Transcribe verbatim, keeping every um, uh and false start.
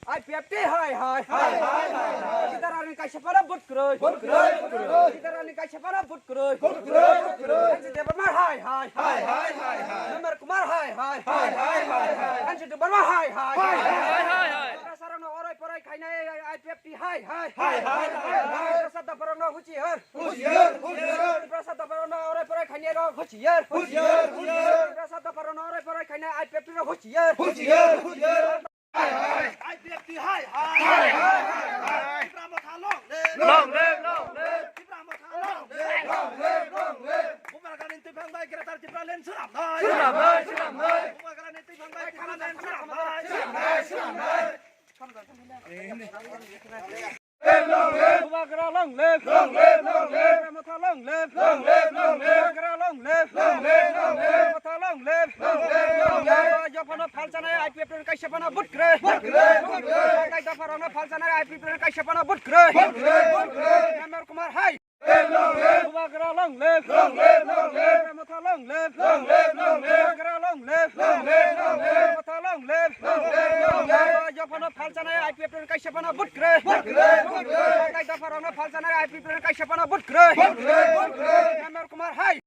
I P F T hai hai. Hai hai hai hai. Sitarani kaisa phano vote kwrwi. Vote kwrwi, vote kwrwi. Sitarani kaisa phano vote kwrwi. Vote kwrwi, vote kwrwi. Kanchi Debbarma hai hai. Hai hai hai hai. Member Kumar hai hai. Hai hai hai hai. Kanchi Debbarma hai hai. Hai hai hai hai. Tiprasa rokno orai porai khainai I P F T hai hai. Hai hai hai hai. Tiprasa dopharokno huchiyar. Huchiyar, huchiyar. Tiprasa dopharokno orai porai khainai rok huchiyar. Huchiyar, huchiyar. Tiprasa dopharokno orai porai khainai I P F T rok huchiyar. Huchiyar, huchiyar. I P F T hai hai. Hai hai hai hai. Tipra Motha long live. Long live, long live. Tipra Motha long live. Long live, long live. Bubagrani twi phang bai Greater Tipraland swnamnai. Swnamnai, swnamnai. Bubagrani twi phang bai Tipraland swnamnai. Swnamnai, swnamnai. Bubagra long live. Long live, long live. Tipra Motha long live. Long live, long live. Bubagra long live. Long live, long live. Tipra Motha long live. Long live, long live. Jophano phalchanai I P F T kaisa phano vote kwrwi. Vote kwrwi, vote kwrwi. Dopharokno phalchanai I P F T kaisa phano vote kwrwi. Vote kwrwi, vote kwrwi. Member Kumar hai. Long live. Bubagra long live. Long live, long live. Tipra Motha long live. Long live, long live. Bubagra long live. Long live, long live. Tipra Motha long live. Long live, long live. Jophano phalchanai I P F T kaisa phano vote kwrwi. Vote kwrwi, vote kwrwi. Dopharokno phalchanai I P F T kaisa phano vote kwrwi. Vote kwrwi, vote kwrwi. Member Kumar hai.